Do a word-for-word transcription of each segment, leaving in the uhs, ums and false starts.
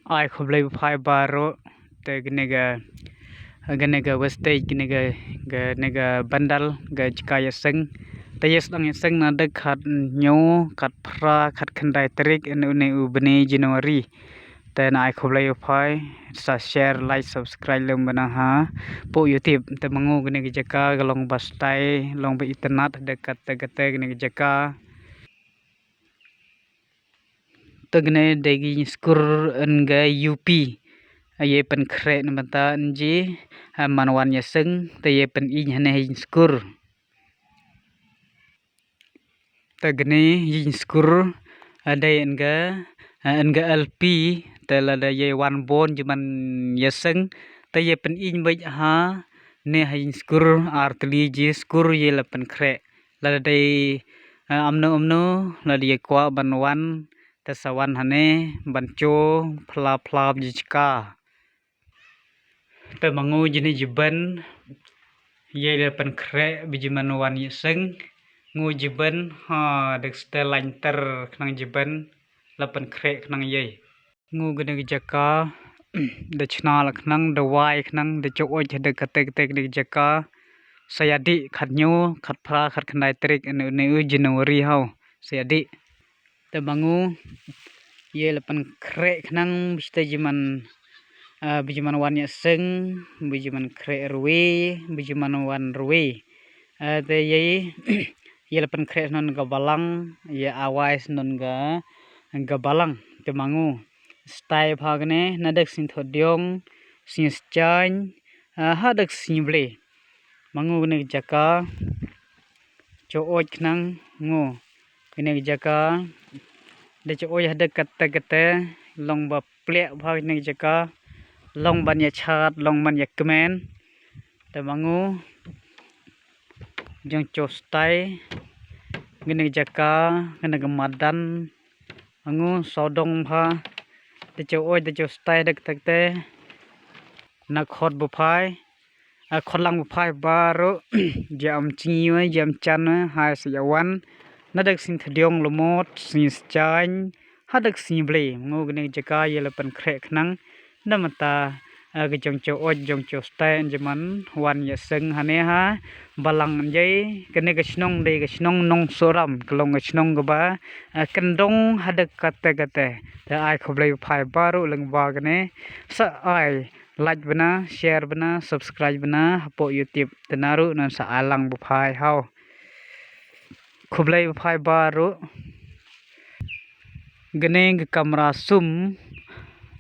Ai khublei u phai baroh. Te kane ka, kane ka wastage, kane ka, kane ka bandal ka jaka ïaseng. Te ïa sdang ïaseng naduh khathynñiew, khatphra, khatkhyndai tarik, une u bnai January. Te nga ai khublei u phai, sa share, like, subscribe lem bana ha pok YouTube. Te ma ngu kane ka jaka ka long ba stai, long ba itynnad da kata kata kane ka jaka. Te kane dei ka ïing skur yn ka U P. Ïa pynkhreh na bynta yn ji, ha man wan ïaseng, te ïa pynieng hane ha ïing skur. Te kane ïing skur, ha dei yn ka, ha yn ka L P, te lada ïa wan bun ji man ïaseng, te ïa pynieng beit hane ha ïing skur, ar tylli ji skur ïa la pynkhreh. Lada dei, eh, amno amno, lada ïa kwah ban wan, te sa wan hane, ban cho, phla phla ji jaka. Te ma ngu jine jiben, ïa la pynkhreh, ba ji man wan ïaseng, ngu jiben, ha, dek ste lain ter khnang jiben, la pynkhreh khnang ïa. Ngu kane ka jaka, da chna la khnang, da wai khnang, da cho oj, da kate kate kane ka jaka. Sa ïa dih khathynñiew, khatphra, khatkhyndai tarik, une, une u January haw. Sa ïa dih. Te ma ngu, ïa la pynkhreh khnang, bishte ji man, ah, ba ji man wan ïaseng, ba ji man khreh rwei, ba ji man wan rwei. Ah, te ïa, ïa la pynkhreh khnang ka balang, ïa awai khnang ka, ka balang, te ma ngu. Stai pha kane, naduh sien thodiong, sien sjain, ah, haduh sien blei. Ma ngu kane ka jaka, cho oj khnang ngu. Kane ka jaka, da cho oj haduh kate kate, long ba pliah pha kane ka jaka, long ban ïa chad, long ban ïa kmen. Te ma ngu, jong cho stai, kane ka jaka, kane ka madan, ma ngu sawdong pha, da cho oj, da cho stai, da kate kate, na khot ba phai, a khot lang ba phai baroh, jia am chingi wei, jia am chan wei, hai sa ïa wan, naduh sien thodiong lamot, sien sjain, haduh sien blei, ma ngu kane ka jaka ïa la pynkhreh khnang, na bynta, ah, ka jong cho oj, jong cho stai, ji man wan ïaseng hane ha balang jai, kane ka shnong dei ka shnong Nongsohram, ka long ka shnong kaba, ah, kyndong haduh kate kate. Te ai khublei phai baroh lyngba kane, sa ai like bana, share bana, subscribe bana, hapoh YouTube. Te naduh nan sa ai lang ba phai haw. Khublei ba phai baroh. Kane ka kamra sum,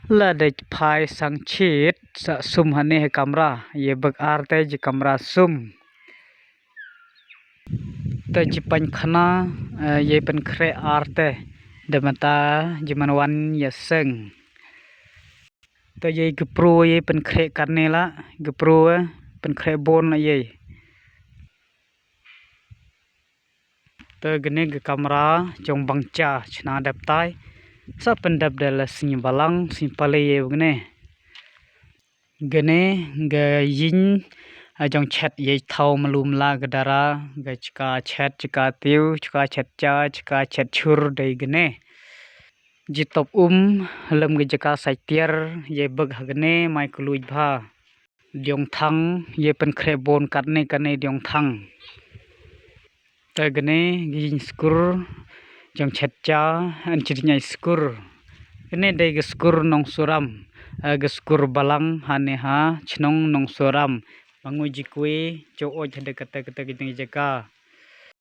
lada phai sangchit, sa sum hane ha kamra, ïa bek ar te ji kamra sum. Te ji painkhana, eh, ïa pynkhreh ar te, da bynta ji man wan ïaseng. Te ïa ki pro ïa pynkhreh kane la, ki pro, eh, pynkhreh bun la ïa. Te kane ka kamra jong bangcha chna dep tai. Sa pyndep da la sien balang, sien palei ïa kane. Kane ka ïing, ah, jong chet ïa thaw malu mala ka dara, ka chka chet, chka tiew, chka chet cha, chka chet chur dei kane. Ji top um, lem ka jaka sai tiar, ïa bek ha kane, mai kuluj bha. Diong thang, ïa pynkhreh bun katne kane diong thang. Te kane, ka ïing skur, jong chet cha, an chit nyai skur. Kane dei ka skur Nongsohram, eh, ka skur balang, hane ha, chnong Nongsohram. Ma ngu ji kwe, cho oj haduh kate kate kane jaka.